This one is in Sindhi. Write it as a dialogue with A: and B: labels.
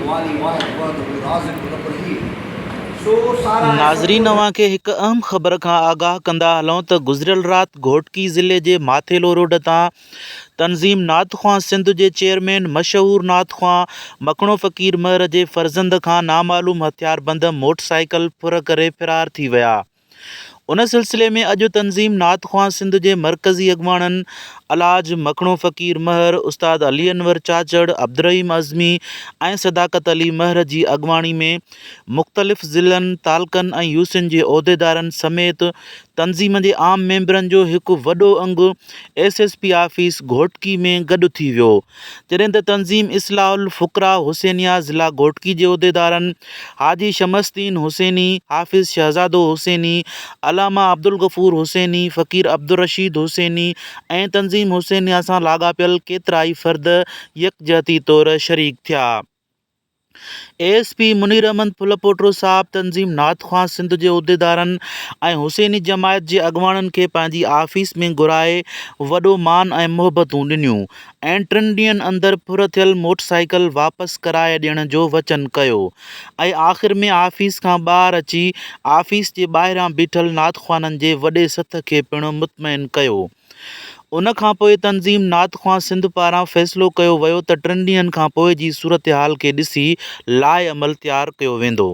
A: والي واحد وحده رازق رب رحيم سو ساراهه ۽
B: ناظرين
A: سڀ
B: اوهان کي هڪ اهم خبر کان آگاهه ڪندا هلون ته گذريل رات گهوٽڪي ضلعي جي ماٿيلو روڊ تان تنظيم نعت خوان سنڌ جي چيئرمين مشهور نعت خوان مکڻو فقير مهر جي فرزند کان نامعلوم هٿياربند موٽرسائيڪل ڦر ڪري فرار ٿي ويا. ان سلسلي ۾ اڄ تنظيم نعت خوان سنڌ جي مرڪزي اڳواڻن الحاج مکڻو فقير مهر، استاد علي انور چاچڙ، عبدالرحيم عزمي ۽ صداقت علي مهر جي اڳواڻي ۾ مختلف ضلعن، تعلقن ۽ يوسين جي عهديدارن سميت تنظيم جي عام ميمبرن جو هڪ وڏو انگ S S P office Ghotki ۾ گڏ ٿي ويو. جڏهن ته تنظيم اصلاح الفقراء حسينيه ضلع گهوٽڪي جي عهديدارن حاجي شمس الدين حسيني، حافظ شهزادو حسيني، علامه عبدالغفور حسيني، فقير عبدالرشيد حسيني ۽ تنظيم حسينيه سان لاڳاپيل ڪيترائي فرد يڪجهتي طور شريڪ ٿيا. اي ايس پي منير احمد ڦلپوٽو صاحب تنظيم نعت خوان سنڌ جي عهديدارن ۽ حسيني جماعت جي اڳواڻن کي پنهنجي آفيس ۾ گهرائي وڏو مان ۽ محبتون ڏنيون ۽ ٽن ڏينهن اندر ڦر ٿيل موٽرسائيڪل واپس ڪرائي ڏيڻ جو وچن ڪيو ۽ آخر ۾ آفيس کان ٻاهر اچي آفيس جي ٻاهران بيٺل نعت خوانن جي وڏي سٿ کي پڻ مطمئن ڪيو. ان کان پوء تنظيم نعت خوان سنڌ پاران فيصلو ڪيو ويو ته ٽن ڏينهن کان پوء جي صورتحال کي ڏسي لاء عمل تيار ڪيو ويندو.